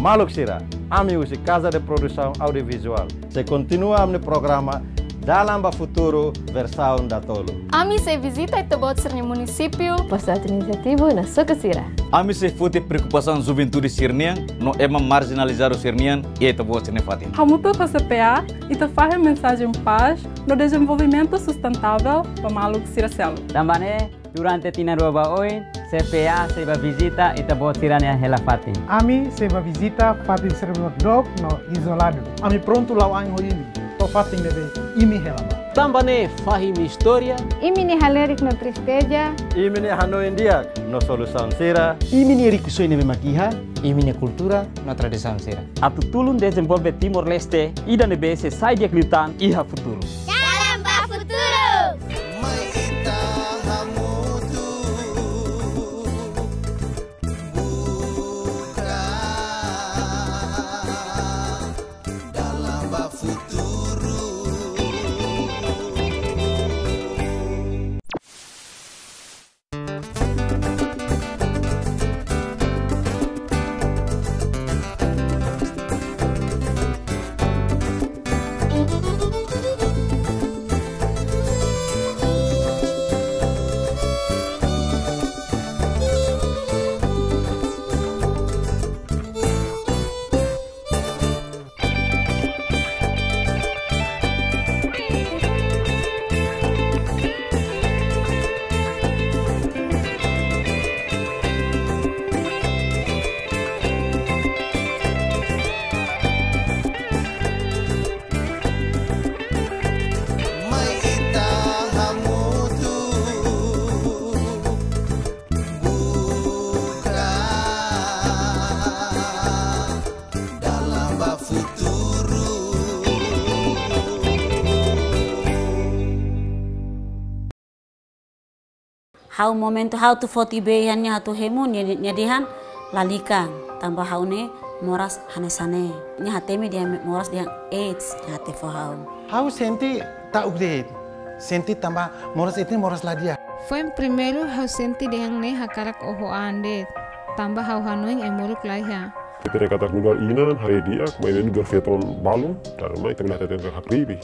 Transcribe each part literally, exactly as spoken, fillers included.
Maluk sira, ami husi Casa de Produção Audiovisual sei kontinua ami-nia programa Dalan ba Futuru versaun datolu. Ami sei vizita ita-boot sira-nia munisípiu, postu administrativu no suku sira. Ami sei foti preokupasaun juventude sira-nian no ema marjinalizadu sira-nian iha ita-boot sira-nia fatin. Hamutuk ho C P A, ita fahe mensajen pás no dezenvolvimentu sustentável ba maluk sira seluk. Tanba ne'e, durante tinan rua ba oin, C P A sei bá vizita ita-boot sira-nia hela fatin. Ami sei bá vizita fatin sira-ne'ebé dook no izoladu. Ami prontu la'o ain ho imi to'o fatin ne'ebé imi hela bá. Tanba ne'e fahe imi-nia istória, imi-nia halerik no tristeza, imi-nia hanoin di'ak no solusaun sira, imi-nia rikusoin ne'ebé mak iha, imi-nia kultura no tradisaun sira, atu tulun dezenvolve Timor-Leste ida ne'ebé sei sai di'ak liután iha futuru. Dalan ba Futuru. Mai ita hamutuk buka dalan ba futuru. Mai ita hamutuk buka dalan ba futuru. Ha'u momentu ha'u atu foti bee iha nia atu hemu nia, nia dehan lalika, tanba ha'u ne'e moras hanesan ne'e. Nia hatene dehan moras dehan AIDS, nia hatene fó ha'u. Ha'u sente ta'uk de'it. Sente tanba moras ita ne'e moras la di'ak. Foin primeiru ha'u sente dehan ne'e hakarak oho an de'it. Tanba ha'u hanoin ai-moruk laiha. Ita katak nu'udar inan haree di'ak, maibé nu'udar feton balun, dala ruma ita bele hateten hakribi.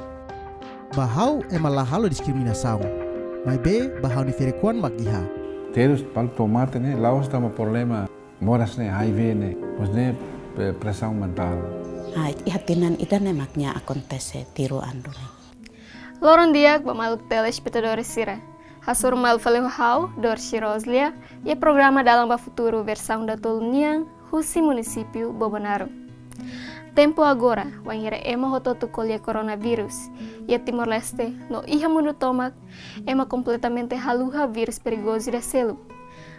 Ba ha'u ema la halo diskriminasaun. Maibé ba ha'u-nia ferik-oan mak iha. Terus balu to'o mate ne'e, la'ós tanba problema moras ne'e, H I V ne'e, mas ne'e pe-, presaun mentál. Ah, iha tinan ida-ne'e mak nia akontese tiru an duni. Loron di'ak ba maluk telespetadór sira. Hasoru malu fali ho ha'u, Dorsi Roslia, iha programa Dalan ba Futuru versaun datolu nian, husi munisípiu Bobonaro. Tempu agora, wainhira ema hotu-hotu ko'alia koronavírus, iha Timor-Leste, no iha mundu tomak, ema kompletamente haluha vírus perigozu ida seluk.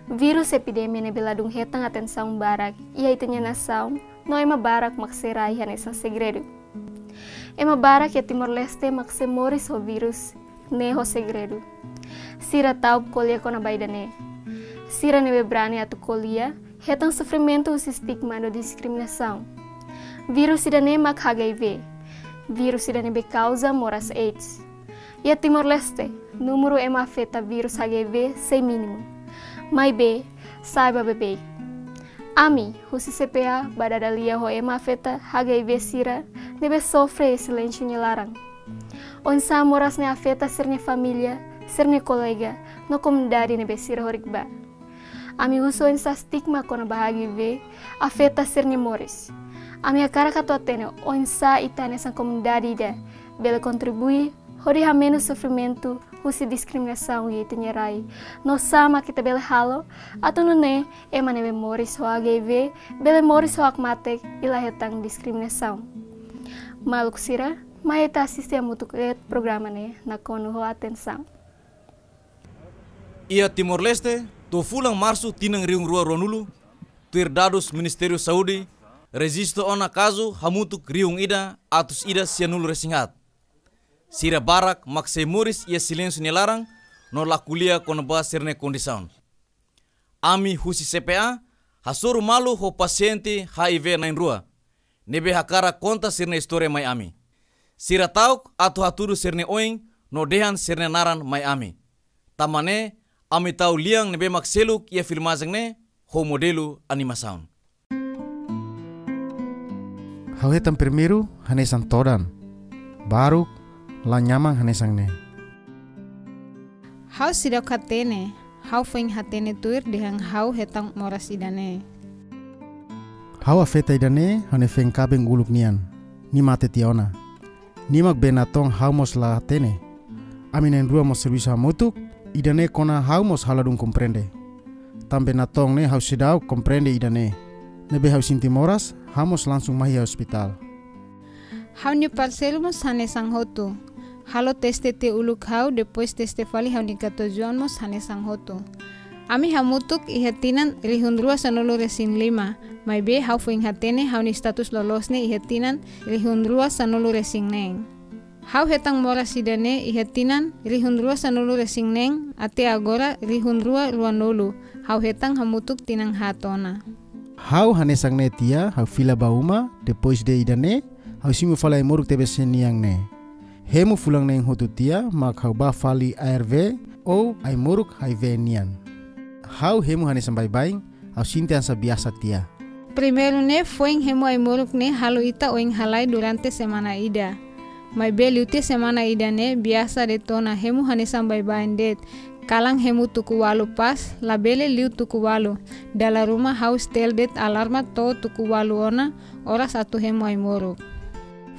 Vírus epidemia ne'ebé ladún hetan atensaun barak iha ita-nia nasaun, no ema barak mak sei rai hanesan segredu. Ema barak iha Timor-Leste mak sei moris ho vírus ne'e ho segredu. Sira ta'uk ko'alia kona-ba ida-ne'e. Sira ne'ebé brani atu ko'alia, hetan sofrimentu husi estigma no diskriminasaun. Vírus ida-ne'e mak H I V. Vírus ida ne'ebé kauza moras AIDS. Iha Timor-Leste, númeru ema afeta vírus H I V sei mínimu. Maibé, saiba beibeik. Ami, husi C P A, bá dada lia ho ema afeta H I V sira ne'ebé sofre iha silénsiu nia laran. Oinsá moras ne'e afeta sira-nia família, sira-nia kolega, no komunidade ne'ebé sira horik bá. Ami husu oinsá estigma kona-ba H I V afeta sira-nia moris. Ami hakarak atu hatene oinsá ita hanesan komunidade ida bele kontribui hodi hamenus sofrimentu husi diskriminasaun iha ita-nia rai. No sá mak ita bele halo atu nune'e ema ne'ebé moris ho H I V bele moris ho hakmatek i la hetan diskriminasaun. Maluk sira, mai ita asiste hamutuk de'it programa ne'e, nakonu ho atensaun. Iha Timor-Leste, to'o fulan Marsu tinan rihun rua ruanulu, tuir dadus Ministériu Saúde, rejistu ona kazu hamutuk rihun ida atus ida sianulu resin haat. Sira barak mak sei moris iha silénsiu nia laran no la ko'alia kona-ba sira-nia kondisaun. Ami husi C P A hasoru malu ho pasiente H I V na'in-rua ne'ebé hakarak konta sira-nia istória mai ami. Sira ta'uk atu hatudu sira-nia oin no dehan sira-nia naran mai ami. Tanba ne'e, ami tau lian ne'ebé mak seluk iha filmajen ne'e ho modelu animasaun. Ha'u hetan primeiru hanesan todan, baruk, la nyaman hanesan ne'e. Ha'u seidauk hatene, ha'u foin hatene tuir dehan ha'u hetan moras ida-ne'e. Ha'u afeta ida-ne'e ha'u-nia feen kaben uluk nian, nia mate tiha ona. Nia mak be natoon ha'u mós la hatene. Ami na'in-rua mós servisu hamutuk, ida-ne'e kona ha'u mós ha'u ladún komprende. Tanba be natoon ne'e ha'u seidauk komprende ida-ne'e. Ne'ebé ha'u sente moras, ha'u mós langsung mai iha ospitál. Ha'u-nia parseiru mós hanesan hotu. Halo teste tiha uluk ha'u, depois teste fali ha'u-nia katuas-oan mós hanesan hotu. Ami hamutuk iha tinan rihun rua sanulu-resin-lima, maibé ha'u foin hatene ha'u-nia status loloos ne'e iha tinan rihun rua sanulu-resin-neen. Ha'u hetan moras ida-ne'e iha tinan rihun rua sanulu-resin-neen até agora rihun rua ruanulu, ha'u hetan hamutuk tinan haat ona. Ha'u hanesan ne'e tiha, ha'u fila ba uma, depois de ida-ne'e, ha'u simu fali ai-moruk T B C nian ne'e. Hemu fulan neen hotu tiha, mak ha'u bá fali A R V ou ai-moruk H I V nian. Ha'u hemu hanesan baibain, ha'u sente hanesan biasa tiha. Primeiru ne'e foin hemu ai-moruk ne'e halo ita oin halai durante semana ida. Maibé liu tiha semana ida-ne'e biasa de'it ona, hemu hanesan baibain de'it. Kalan hemu tuku ualu pas, labele liu tuku ualu. Dala ruma ha'u setel de'it alarma to'o tuku ualu ona, oras atu hemu ai-moruk.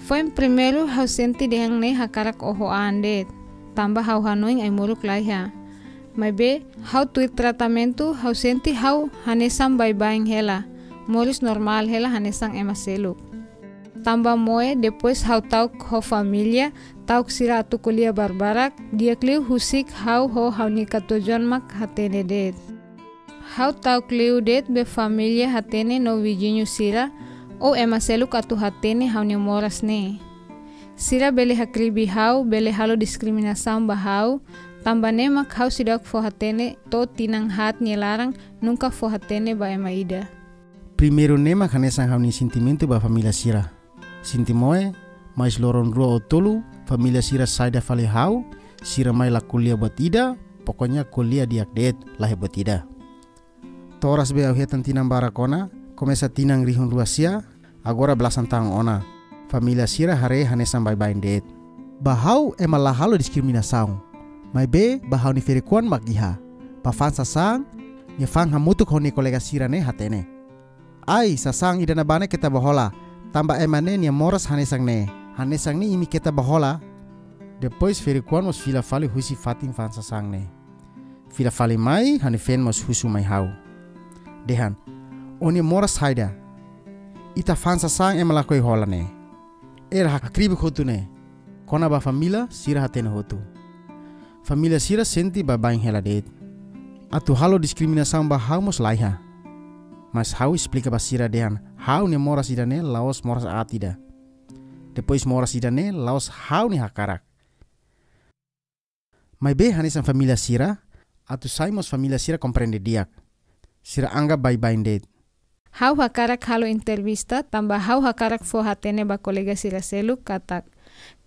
Foin primeiru ha'u sente dehan ne'e hakarak oho an de'it, tanba ha'u hanoin ai-moruk laiha. Maibé ha'u tuir tratamentu ha'u sente ha'u hanesan baibain hela, moris normál hela hanesan ema seluk. Tanba moe, depois ha'u ta'uk ho família, ta'uk sira atu ko'alia barbarak, di'ak liu husik ha'u ho ha'u-nia katuas-oan mak hatene de'it. Ha'u ta'uk liu de'it be família hatene no viziñu sira, ou ema seluk atu hatene ha'u-nia moras ne'e. Sira bele hakribi ha'u, bele halo diskriminasaun ba ha'u, tanba ne'e mak ha'u seidauk fó hatene to'o tinan haat nia laran, nunka fó hatene ba ema ida. Primeiru ne'e mak hanesan ha'u-nia sentimentu ba família sira. Sente moe, mais loron rua ou tolu, família sira saida fali ha'u, sira mai la ko'alia buat ida, pokoknya ko'alia di'ak de'it, laiha buat ida. To'o oras be ha'u hetan tinan barak ona, komesa tinan rihun rua sia, agora belasan tahun ona. Família sira haree hanesan baibain de'it. Ba ha'u ema la halo diskriminasaun. Maibé ba ha'u-nia ferik-oan mak iha. Ba fa'an sasán, nia fa'an hamutuk ho nia kolega sira ne'e hatene: "Ai, sasán ida-ne'ebá ne'e keta bá hola. Tanba ema ne'e nia moras hanesan ne'e. Hanesan ne'e imi keta bá hola." Depois ferik-oan mós fila fali husi fatin fa'an sasán ne'e. Fila fali mai, ha'u-nia feen mós husu mai ha'u. Dehan: "Ó-nia moras saida? Ita fa'an sasán ema lakohi hola ne'e. Era hakribi hotu ne'e. Kona-ba família sira hatene hotu." Família sira sente baibain hela de'it. Atu halo diskriminasaun ba ha'u mós laiha. Mas ha'u esplika ba sira dehan ha'u-nia moras ida-ne'e la'ós moras aat ida. Depois moras ida-ne'e la'ós ha'u-nia hakarak. Maibé hanesan família sira, atu sai mós família sira komprende di'ak. Sira anggap baibain de'it. Ha'u hakarak halo entrevista, tanba ha'u hakarak fó hatene ba kolega sira seluk katak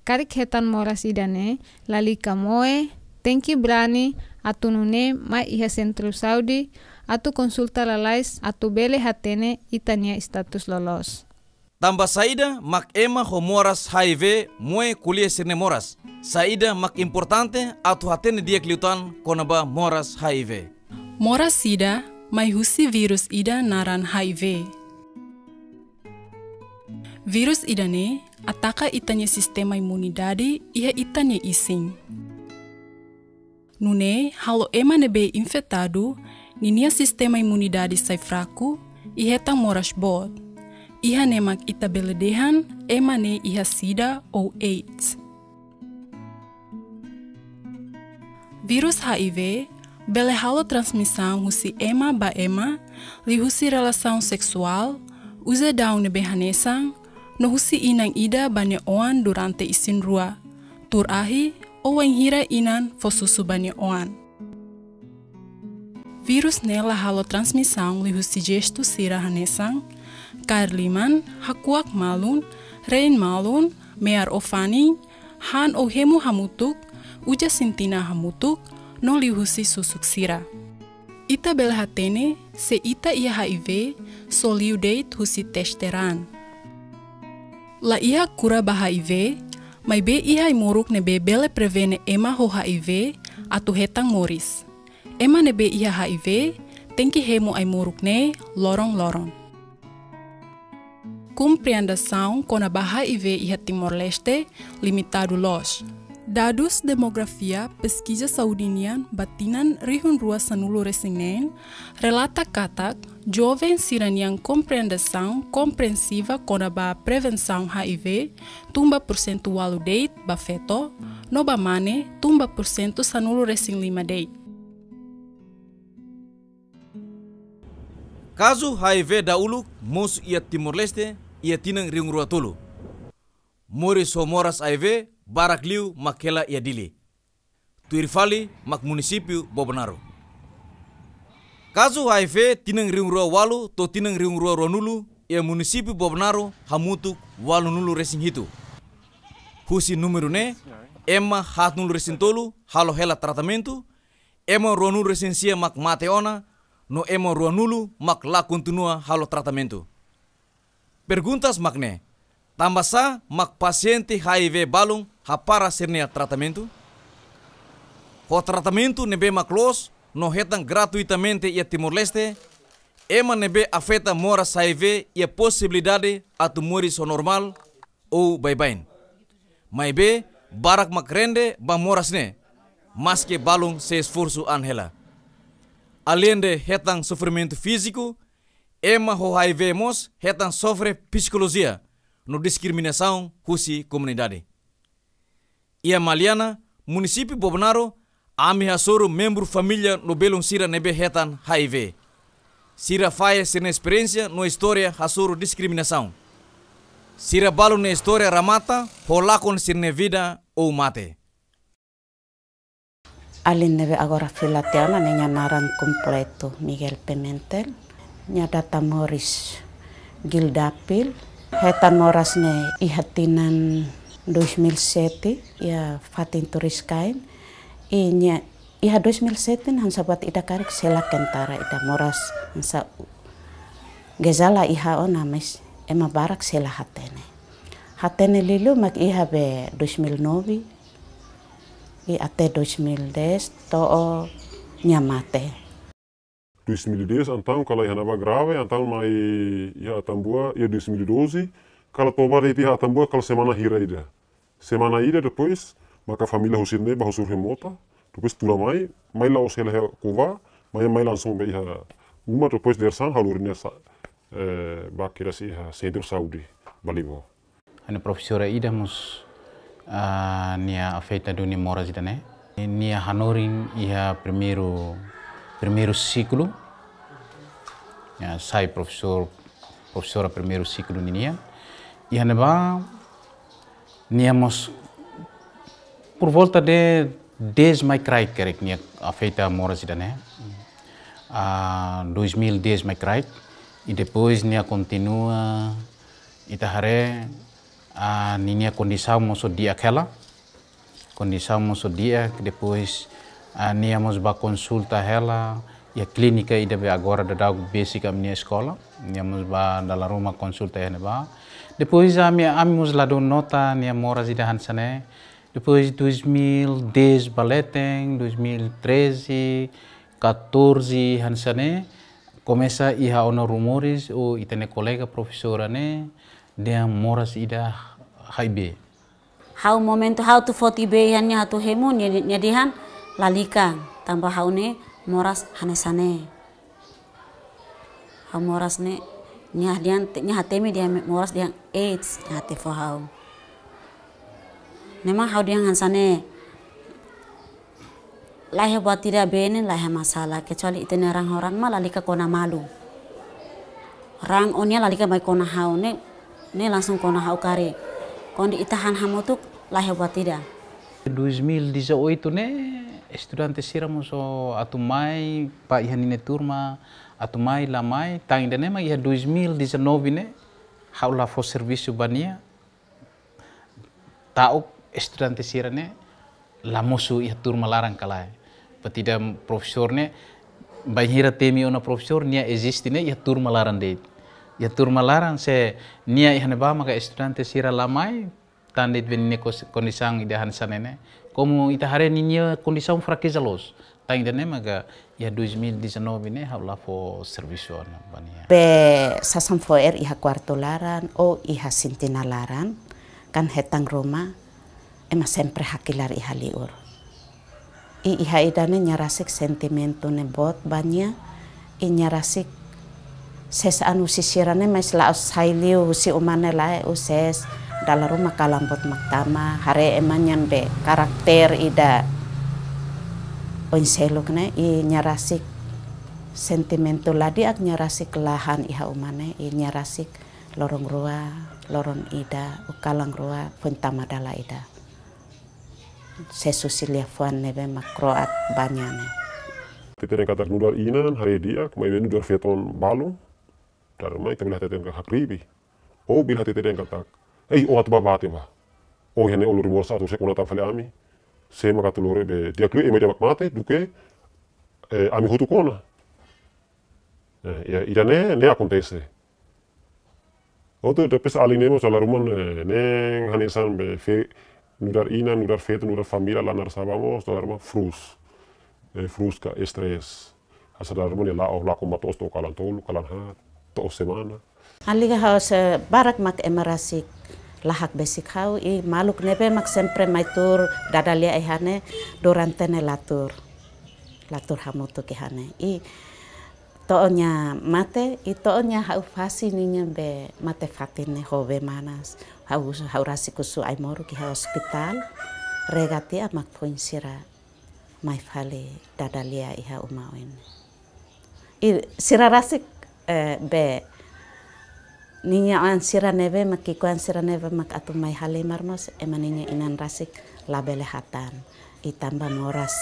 karik hetan moras ida-ne'e, lalika moe, tenke brani, atu nune'e mai iha sentru saúde, atu konsulta lalais, atu bele hatene ita-nia status loloos. Tanba saida mak ema ho moras H I V moe ko'alia sira-nia moras? Saida mak importante atu hatene di'ak liután kona-ba moras H I V? Moras sida mai husi vírus ida naran H I V. Vírus ida-ne'e ataka ita-nia sistema imunidade iha ita-nia isin. Nune'e halo ema ne'ebé infetadu, ninia sistema imunidade sai fraku, i hetan moras boot. Iha ne'e mak ita bele dehan ema ne'e iha sida ou AIDS. Vírus H I V bele halo transmisaun husi ema ba ema, liuhusi relasaun seksuál, uza daun ne'ebé hanesan, no husi inan ida ba nia oan durante isin-rua, tuur ahi, ou wainhira inan fó susu ba nia oan. Vírus ne'e la halo transmisaun liuhusi jestu sira hanesan kaer liman, hakuak malun, rein malun, me'ar ou fani, han ou hemu hamutuk, uza sintina hamutuk, no liuhusi susuk sira. Ita bele hatene se ita iha H I V só liu de'it husi teste raan. La iha kura ba H I V, maibé iha ai-moruk ne'ebé bele prevene ema ho H I V atu hetan moris. Ema ne'ebé iha H I V tenke hemu ai-moruk ne'e loron-loron. Kompreensaun kona-ba H I V iha Timor-Leste limitadu loos. Dadus demografia peskiza saúde nian ba tinan rihun rua sanulu-resin-neen relata katak joven sira-nian kompreensaun kompreensiva kona-ba prevensaun H I V tun ba pursentu ualu de'it ba feto, no ba mane tun ba pursentu sanulu-resin-lima de'it. Kazu H I V dahuluk mosu iha Timor-Leste iha tinan rihun rua tolu. Moris ho moras H I V barak liu mak hela iha Dili. Tuir fali mak munisípiu Bobonaro. Kazu H I V tinan rihun rua ualu to'o tinan rihun rua ruanulu iha munisípiu Bobonaro hamutuk ualunulu-resin-hitu. Husi númeru ne'e, ema haatnulu-resin-tolu halo hela tratamentu, ema ruanulu-resin-sia mak mate ona, no ema ruanulu mak la kontinua halo tratamentu. Perguntas mak ne'e, tanbasá mak pasiente H I V balun hapara sira-nia tratamentu? Ho tratamentu ne'ebé mak loos no hetan gratuitamente iha Timor-Leste, ema ne'ebé afeta moras H I V iha posibilidade atu moris ho normál ou baibain. Maibé, barak mak rende ba moras ne'e, maske balun sei esforsu an hela. Aleinde hetan sofrimentu fíziku, ema ho H I V mós hetan sofre psikolojia no diskriminasaun husi komunidade. Iha Maliana, munisípiu Bobonaro, ami hasoru membru família no belun sira ne'ebé hetan H I V. Sira fahe sira-nia esperiénsia no istória hasoru diskriminasaun. Sira balun nia istória remata ho lakon sira-nia vida ou mate. Alin ne'ebé agora fila tiha ona, nia naran kompletu Miguel Pimentel. Nia data moris Gildapil. Hetan moras ne'e iha tinan dois mil sete, iha fatin Turiskain. I nia iha dois mil sete hanesan buat ida karik sei la kentara ida moras hanesan gejala iha ona, mais ema barak sei la hatene. Hatene liuliu mak iha be dois mil nove, i até dois mil dez to'o nia mate. Dois mil e dez, entaun kala iha ne'ebá grave, entaun mai iha Atambua, iha dois mil e doze, kala toba de'it iha Atambua, kala semana hira ida. Semana ida depois, maka família husi ne'ebá hasoru remota, depois tula mai, mai la'ós hela iha Cova, mai, mai langsung ba iha uma, depois dadeer-saan halo nia sa-, eh, ba kedas iha sentru saúde Balibó. Ha'u-nia profesora ida mós, ah, nia afeta duni moras ida-ne'e. Nia hanorin iha primeiru, primeiru siklu. Ya, sai profesór, profesora primeiru siklu ninian. Iha ne'ebá, nia mós por volta de dez mai kraik karik nia afeta moras ida-ne'e. Ah, dois mil e dez mai kraik. I depois nia kontinua, ita haree, ah, ninia kondisaun mós di'ak hela. Kondisaun mós di'ak, depois, ah, nia mós bá konsulta hela iha klínika ida be agora daudaun besik ami-nia eskola. Nia mós bá dala ruma konsulta iha ne'ebá. Depois ami, ami mós ladún nota nia moras ida hanesan ne'e. Depois dois mil e dez ba leten, dois mil e treze, catorze hanesan ne'e, komesa iha ona rumores ou ita-nia kolega profesora ne'e dehan moras ida H I V. Ha'u momentu ha'u atu foti bee iha nia atu hemu, nia, nia dehan lalika, tanba ha'u ne'e moras hanesan ne'e. Ha'u moras ne'e, nia dehan, nia hatene dehan moras dehan AIDS, nia hatene fó ha'u. Memang ha'u dehan hanesan ne'e, laiha buat ida bee ne'e, laiha masalah, kecuali ita-nia raan ho raan mak lalika kona malu. Raan ó-nia lalika mai kona ha'u ne'e, ne'e langsung kona ha'u karik. Kuandu ita han hamutuk, laiha buat ida. Dois mil e dezoito ne'e, estudante sira mós atu mai, bá iha ninia turma, atu mai, la mai, tan ida-ne'e mak iha dois mil e dezanove ne'e, ha'u la fó servisu ba nia, ta'uk estudante sira-ne'e la mosu iha turma laran ka lae. Buat ida profesór ne'e, bainhira temi ona profesór, nia eziste ne'e iha turma laran de'it. iha turma laran, se nia iha ne'ebá maka estudante sira la mai, tan de'it be ninia kos-, kondisaun ida hanesan ne'e ne'e. Komu ita haree ninia kondisaun frakeza loos. Tan ida-ne'e maka iha dois mil e dezanove ne'e ha'u la fó servisu ona ba nia. Be sasán fo'er iha kuartu laran ou iha sintina laran, kan hetan ruma, ema sempre hakilar iha liur. I iha ida-ne'e nia rasik sentimentu ne'e boot ba nia, i nia rasik ses an husi sira-ne'e, mais la'ós sai liu husi uma ne'e lae, ou ses, dala ruma kalan boot mak tama, haree ema nian be karakter ida oin seluk ne'e, i nia rasik sentimentu la di'ak, nia rasik la han iha uma ne'e, i nia rasik loron rua, loron ida, ou kalan rua, foin tama dala ida. Ses husi liafuan ne'ebé mak kro'at ba nia ne'e. Hatete dehan katak nu'udar inan haree di'ak, maibé nu'udar feton balun, dala ruma ita bele hatete dehan hakribi. Ou bele hatete dehan katak, "Ei, ó atu bá bate bá. Ó iha ne'e ó lori moras atu sei kona tan fali ami. Sé mak atu lori be di'ak liu ema ida mak mate duké, eh, ami hotu kona." Eh, ya, ida-ne'e, ne'e akontese. Hotu, depois alin ne'e mós dala ruma, eh, ne'e hanesan be fe-, nu'udar inan, nu'udar feton, nu'udar família, lanar saba mós, dala ruma frustradu. Eh, frustradu ka estrés. Hanesan dala ruma ne'e la'o, la'o koma to'os to'o kalan tolu, kalan haat, to'o semana. Ha'u liga ha'u se barak mak ema rasik la hakbesik ha'u, i maluk ne'ebé mak sempre mai tuur dada lia iha ne'e durante ne'e la tuur. La tuur hamutuk iha ne'e. I to'o nia mate, i to'o nia ha'u fase ninia be mate fatin ne'e ho bee manas. Ha'u, ha'u rasik husu ai-moruk iha ospitál, rega tiha mak foin sira mai fali dada lia iha uma oin. I sira rasik, eh, be ninia oan sira ne'ebé mak ki'ikoan sira ne'ebé mak atu mai halimar mós, ema ninia inan rasik labele hatán. I tanba moras,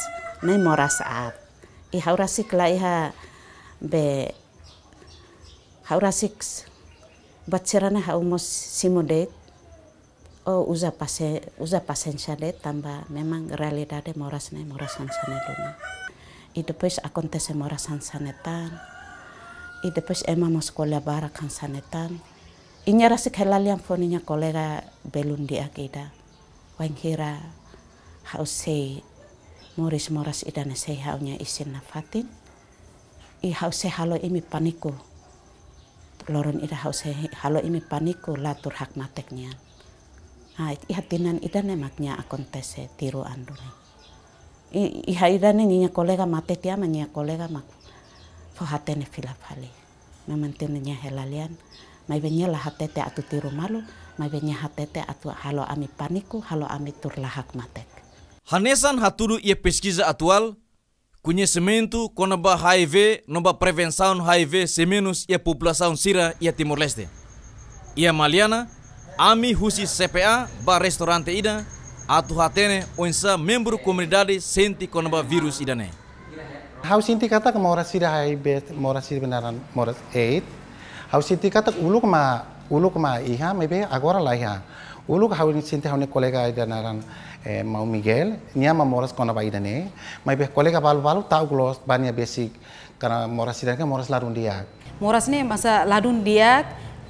ne'e moras aat. I ha'u rasik la iha be, ha'u rasik s-, buat sira-ne'e ha'u mós simu de'it. Ou uza pase-, uza pasiénsia de'it tanba memang realidade moras ne'e, moras hanesan ne'e duni. I depois akontese moras hanesan ne'e tan. I depois ema mós ko'alia barak hanesan ne'e tan. I nia rasik hela lian fó ninia kolega belun di'ak ida. Wainhira ha'u sei moris moras ida-ne'e sei ha'u-nia isin nafatin. I ha'u sei halo imi pániku. Loron ida ha'u sei halo imi pániku la tuur hakmatek nian. Ah, iha tinan ida-ne'e mak nia akontese tiru an duni. I, iha ida-ne'e ninia kolega mate tiha mak nia kolega mak fó hatene fila fali. Memang tinan nia hela lian, maibé nia la hatete atu tiru malu, maibé nia hatete atu halo ami pániku, halo ami tuur la hakmatek. Hanesan hatudu iha peskiza atuál, koñesimentu kona-ba H I V no ba prevensaun H I V sei menus iha populasaun sira iha Timor-Leste. Iha Maliana, ami husi C P A bá restaurante ida atu hatene oinsá membru komunidade sente kona-ba vírus ida-ne'e. Ha'u sente katak moras sira H I V, moras sira be naran moras AIDS. Ha'u sente katak uluk mak, uluk mak iha, maibé agora la iha. Uluk ha'u sente ha'u-nia kolega ida naran, eh, Maun Miguel, nia mak moras kona-ba ida-ne'e. Maibé kolega balu-balu ta'uk loos ba nia besik, karena moras sira-ne'e moras ladún di'ak. Moras ne'e hanesan ladún di'ak,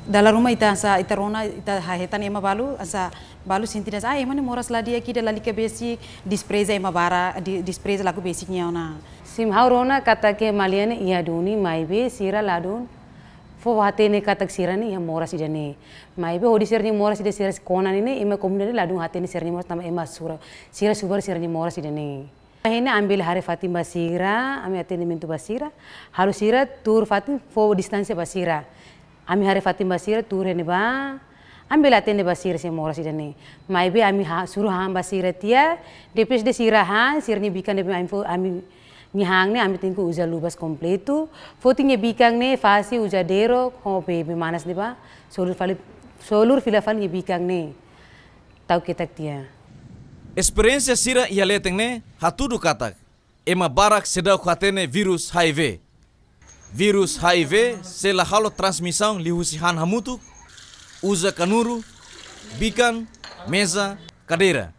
dala ruma ita hanesan ita rona, ita hahetan ema balu, hanesan balu sente dehan, ah, ema ne'e moras la di'ak ida, lalika besik, despreza ema barak, di-, despreza laku besik nia ona. Sin, ha'u rona katak Maliana iha duni, maibé sira ladún fó hatene katak sira-ne'e iha moras ida-ne'e. Maibé hodi sira-nia moras ida sira kona ne'e, ema komunidade ladún hatene sira-nia moras tanba ema sura, sira subar sira-nia moras ida-ne'e. Ha'u ne'e ami bele haree fatin ba sira, ami atendimentu ba sira, halo sira tuur fatin fó distánsia ba sira. Ami haree fatin ba sira tuur iha ne'ebá, ami bele atende ba sira se moras ida-ne'e. Maibé ami ha-, suru han ba sira tiha, depois de sira han, sira-nia bikan ne'ebé ami fó, ami-nia han ne'e, ami tenke uza luvas kompletu, foti nia bikan ne'e fase uza derok, ho bee, bee manas ne'ebá, solur fali, solur fila fali nia bikan ne'e. Ta'uk ketak tiha. Esperiénsia sira iha leten ne'e hatudu katak ema barak seidauk hatene vírus H I V. Vírus H I V sei la halo transmisaun liuhusi han hamutuk, uza kanuru, bikan, meza, kadeira.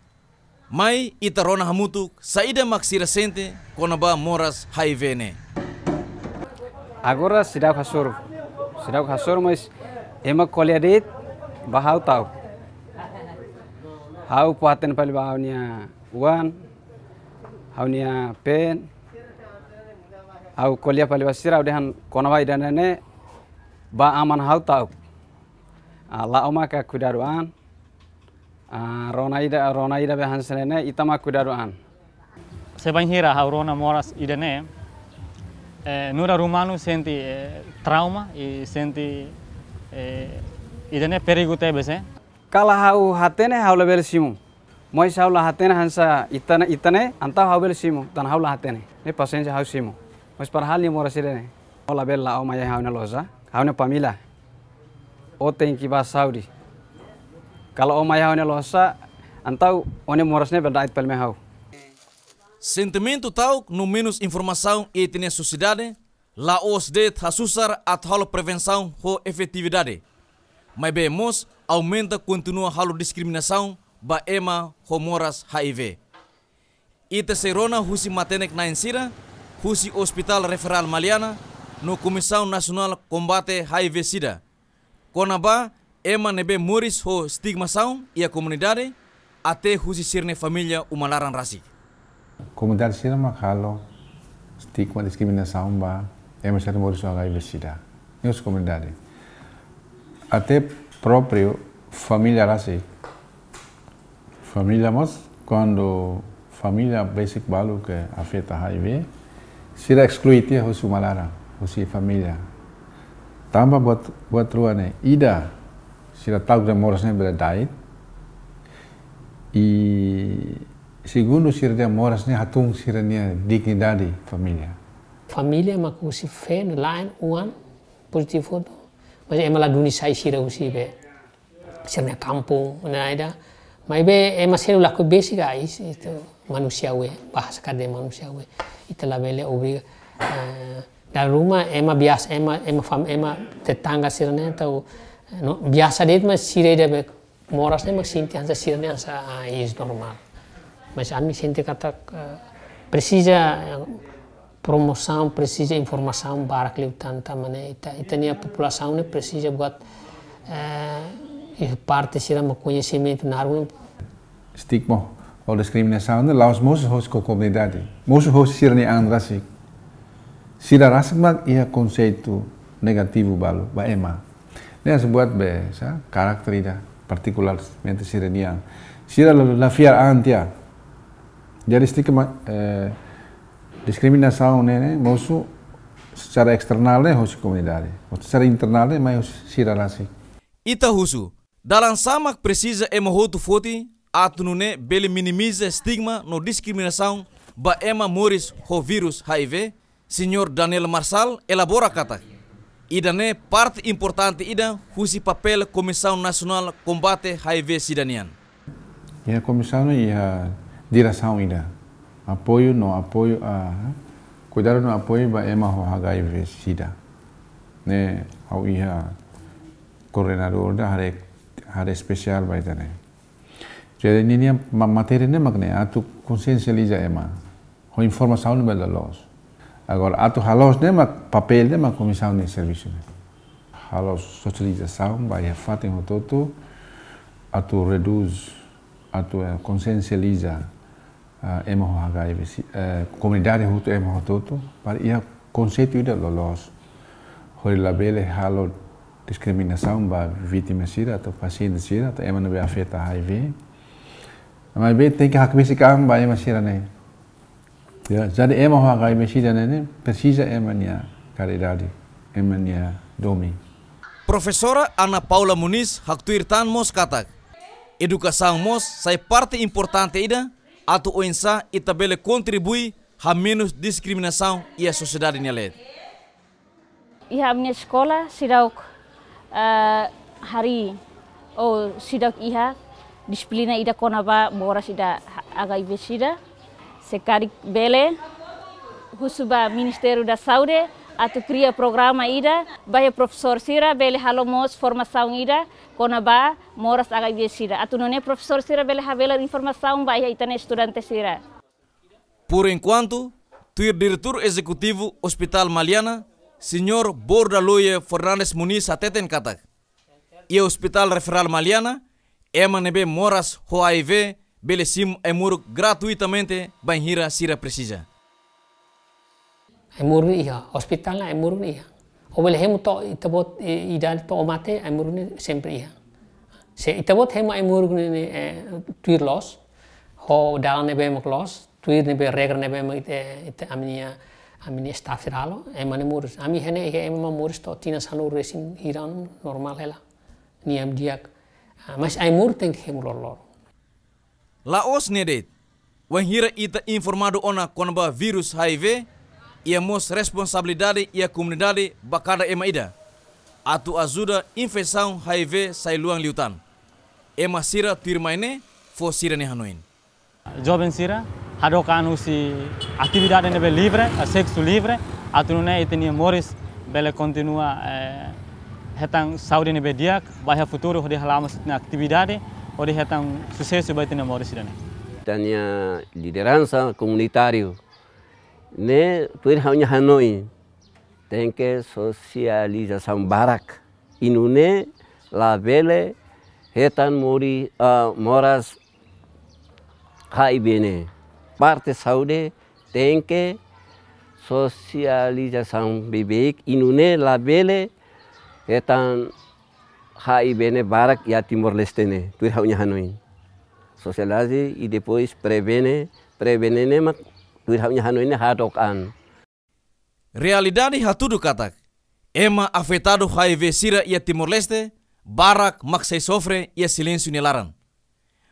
Mai ita rona hamutuk saida mak sira sente kona-ba moras H I V ne'e. Agora seidauk hasoru. Seidauk hasoru, mas Ema ko'alia de'it ba ha'u ta'uk. Ha'u fó-hatene fali ba ha'u-nia oan, ha'u-nia peen, ha'u ko'alia fali ba sira, ha'u dehan kona-ba ida-ne'e ne'e ba aman ha'u ta'uk. Ah, la'o maka kuidadu an. Ah, rona ida, rona ida be hanesan ne'e ne'e, ita mak kuidadu an. Se bainhira ha'u rona moras ida-ne'e, eh, nu'udar umanu sente, eh, trauma, i sente, eh, ida-ne'e perigu tebes, eh. Kala ha'u hatene, ha'u labele simu. Mós ha'u la hatene hanesan ita-ne'e, ita-ne'e, entaun ha'u bele simu, tan ha'u la hatene. Ne'e pasiénsia ha'u simu. Mas padahal nia moras ida-ne'e. Ó labele la'o mai iha ha'u-nia loja, ha'u-nia família. Ó tenke bá saúde. Kala ó mai iha ha'u-nia loja, entaun ó-nia moras ne'e bele da'et fali mai ha'u. Sentimentu ta'uk no menus informasaun iha ita-nia sosiedade, la'ós de'it hasusar atu halo prevensaun ho efetividade. Maibé mós aumenta kontinua halo diskriminasaun ba ema ho moras H I V. Ita sei rona husi matenek-na'in sira, husi Hospital Referál Maliana, no Komisaun Nasionál Kombate H I V SIDA. Kona-ba ema ne'ebé moris ho stigmasaun iha komunidade, até husi sira-nia família uma laran rasik. Komunidade sira mak halo stigma, diskriminasaun ba ema sira moris ho H I V SIDA. Ne'e husi komunidade. Até própriu família rasik. Família mós, kuandu família besik balu ke afeta H I V, sira eksklui tiha husi uma laran, husi família. Tanba buat, buat rua ne'e, ida, sira ta'uk dehan moras ne'e bele da'et, i segundu sira dehan moras ne'e hatún sira-nia dignidade família. Família mak husi feen, la'en, oan, pozitivu hotu. Mas ema la duni sai sira husi be sira-nia kampung, ne'e ida. Maibé ema seluk lakohi besik ka is, itu manusiawi, bahasa kaer dehan manusiawi. Ita labele obriga, eh, dala ruma ema biasa, ema, ema fam-, ema tetangga sira-ne'e tau, eh, no, biasa de'it, mas sira ida be moras ne'e mak sente hanesan sira-ne'e hanesan, ah, is normál. Mas ami sente katak, eh, presiza, eh, promosaun, presiza informasaun barak liután, tanba ne'e ita, ita-nia populasaun ne'e presiza buat, eh, iha parte sira mak koñesimentu naruk. Stigma ou diskriminasaun ne'e la'ós mosu hosi komunidade, mosu hosi sira-nia an rasik. Sira rasik mak iha konseitu negativu balu ba ema. Ne'e hanesan buat be, sa, karakter ida partikularmente sira-nian. Sira la, la fiar an tiha. Jadi stigma, eh, diskriminasaun ne'e, ne'e mosu secara eksternál ne'e hosi komunidade. Secara internál ne'e mai hosi sira rasik. Ita husu, dalan sá mak presiza ema hotu foti atu nune'e bele minimiza stigma no diskriminasaun ba ema moris ho vírus H I V? Señór Daniel Marçal elabora katak, ida-ne'e parte importante ida husi papél Komisaun Nasionál Kombate H I V SIDA nian. Iha komisaun ne'e iha diresaun ida, apoiu no apoiu a, kuidadu no apoiu ba ema ho H I V SIDA. Ne'e ha'u iha koordenadór ida haree, haree espesiál ba ida-ne'e. Jadi ninia ma-, matéria ne'e mak ne'e, atu konsiensializa ema ho informasaun ne'ebé loloos. Agora, atu halo ne'e mak papél ne'e mak komisaun nia servisu ne'e. Halo sosializasaun ba iha fatin hotu-hotu, atu redús, atu, eh, konsiensializa, ah, ema ho H I V, si-, eh, komunidade hotu, ema hotu-hotu, para iha konseitu ida loloos. Hodi labele halo diskriminasaun ba vítima sira, atu pasiente sira, atu ema ne'ebé afeta H I V. Maibé tenke hakbesik an ba ema sira-ne'e. Ya, jadi ema ho H I V SIDA ne'e presiza ema nia karidade, ema nia domin. Profesora Ana Paula Moniz haktuir tan mós katak, edukasaun mós sai parte importante ida atu oinsá ita bele kontribui hamenus diskriminasaun iha sosiedade nia leet. Iha ami-nia eskola seidauk, eh, harii, ou seidauk iha dixiplina ida kona-ba moras ida H-, H I V SIDA. Se karik bele, husu ba Ministériu da Saúde atu kria programa ida, ba iha profesór sira bele halo mós formasaun ida kona-ba moras H I V SIDA. Atu nune'e profesór sira bele habelar informasaun ba iha ita-nia estudante sira. Por enquanto, tuir Diretór Ezekutivu Hospital Maliana, Señór Bordaloie Fernandes Moniz hateten katak, Iha Hospital Referral Maliana, ema ne'ebé moras ho H I V bele simu ai-moruk gratuitamente bainhira sira presiza. Ai-moruk iha, hospital ne'e ai-moruk iha. Ó bele hemu to'o ita-boot, eh, idade to'o mate, ai-moruk ne'e sempre iha. Se ita-boot hemu ai-moruk ne'e, ne'e, eh, tuir loos, ho dalan ne'ebé mak loos, tuir ne'ebé regra ne'ebé mak ita, ita ami-nia, ami-nia staff sira halo, ema ne'e moris. Ami iha ne'e iha ema mak moris to'o tinan sanulu-resin-hitu, normál hela. Nia di'ak, ah, mas ai-moruk tenke hemu loroloron. La'ós ne'e de'it, wainhira ita informadu ona kona-ba virus H I V, iha mós responsabilidade iha komunidade ba kada ema ida, atu ajuda infesaun H I V sai luan liután. Ema sira tuirmai ne'e fó sira-nia hanoin. Joven sira hadook an husi atividade ne'ebé livre, a sexo livre, atu nune'e ita-nia moris bele kontinua, eh, hetan saúde ne'ebé di'ak, ba iha futuru hodi hala'o mós ita-nia atividade, hodi hetan susesu ba ita-nia moris ida-ne'e. Ita-nia lideransa komunitáriu ne'e tuir ha'u-nia hanoin, tenke sosializasaun barak. I nune'e labele hetan mori, ah, moras H I V ne'e. Parte saúde tenke sosializasaun beibeik, i nune'e labele hetan H I V ne'e barak iha Timor-Leste ne'e, tuir ha'u-nia hanoin. Sosializa i depois prevene, prevene ne'e mak tuir ha'u-nia hanoin ne'e hadook an. Realidade hatudu katak, ema afetadu H I V sira iha Timor-Leste, barak mak sei sofre iha silénsiu nia laran.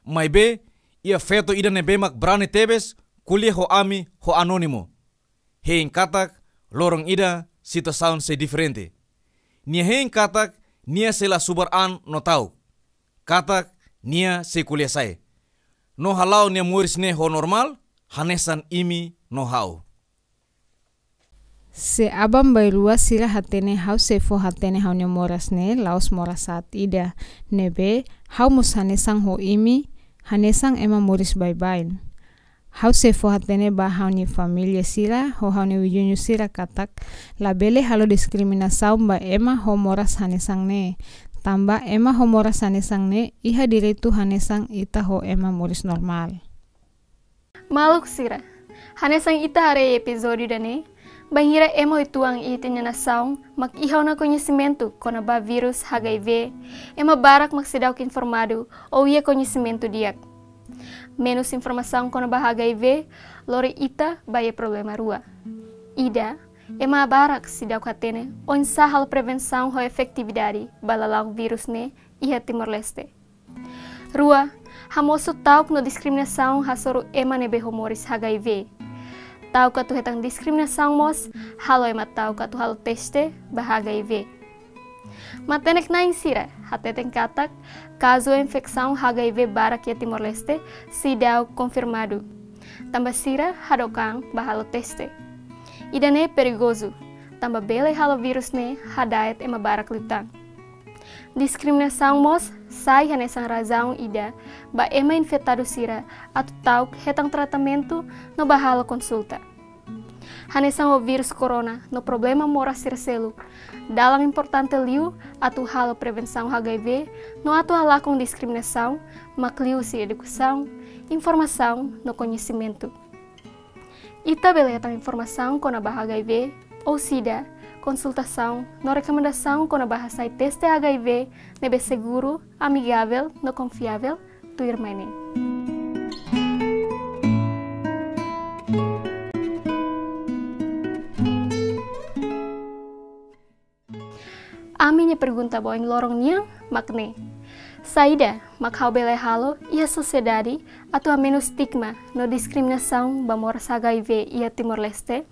Maibé, iha feto ida ne'ebé mak brani tebes ko'alia ho ami ho anónimu. Hein katak, loron ida situasaun sei diferente. Nia hein katak, nia sei la subar an no ta'uk. Katak, nia sei ko'alia sai. No hala'o nia moris ne'e ho normál, hanesan imi no ha'u. Se aban-bainrua sira hatene ha'u sei fó hatene ha'u-nia moras ne'e la'ós moras saat ida, ne'ebé ha'u mós hanesan ho imi, hanesan ema moris baibain. Ha'u sei fó hatene ba ha'u-nia família sira, ho ha'u-nia viziñu sira katak, labele halo diskriminasaun ba ema ho moras hanesan ne'e. Tanba ema ho moras hanesan ne'e, iha direitu hanesan ita ho ema moris normál. Maluk sira, hanesan ita haree epizódiu ida-ne'e, bainhira ema uitoan iha ita-nia nasaun mak iha ona koñesimentu kona-ba virus H I V, ema barak mak seidauk informadu ou iha koñesimentu di'ak. Menus informasaun kona-ba H I V lori ita ba iha problema rua. Ida, ema barak seidauk hatene oinsá halo prevensaun ho efetividade ba lala'ok virus ne'e iha Timor-Leste. Rua, hamosu ta'uk no diskriminasaun hasoru ema ne'ebé ho moris H I V. Ta'uk atu hetan diskriminasaun mós halo ema ta'uk atu halo teste ba H I V. Matenek-na'in sira hateten katak kazu infesaun H I V barak iha Timor-Leste seidauk konfirmadu. Tanba sira hadook an ba halo teste. Ida-ne'e perigozu, tanba bele halo virus ne'e hada'et ema barak liután. Diskriminasaun mós sai hanesan razaun ida ba ema infetadu sira atu ta'uk hetan tratamentu no bá halo konsulta. Hanesan ho virus corona no problema moras sira seluk, dalan importante liu atu halo prevensaun H I V no atu halakon diskriminasaun mak liuhusi edukasaun, informasaun no koñesimentu. Ita bele hetan informasaun kona-ba H I V ou SIDA, konsultasaun no rekomendasaun kona-ba hasai teste H I V ne'ebé seguru, amigavel no konfiavel, tuirmai ne'e. Ami-nia pergunta ba oin loron nian mak ne'e: saida mak ha'u bele halo iha sosiedade atu hamenus stigma no diskriminasaun ba moras H I V iha Timor-Leste?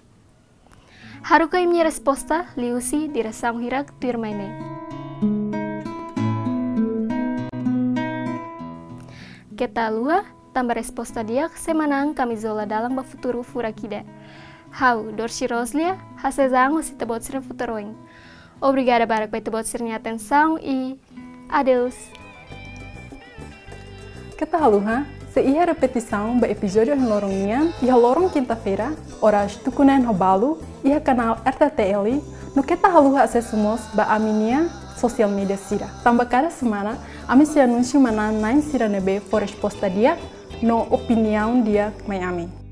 Haruka imi-nia resposta liuhusi diresaun hirak tuirmai ne'e. Keta haluha, tanba resposta di'ak sei manán kamizola Dalan ba Futuru furak ida. Ha'u, Dorsi Roslia, hasees an husi ita-boot sira-nia futar oin. Obrigada barak ba ita-boot sira-nia atensaun i adeus. Keta haluha, sei iha repetisaun ba epizódiu ohin loron nian, iha loron kinta-feira, oras tuku neen ho balu, iha kanál R T T L, no keta haluha asesu mós ba ami-nia social media sira. Tanba kada semana, ami sei anunsia manán-na'in sira ne'ebé fó resposta di'ak no opiniaun di'ak mai ami.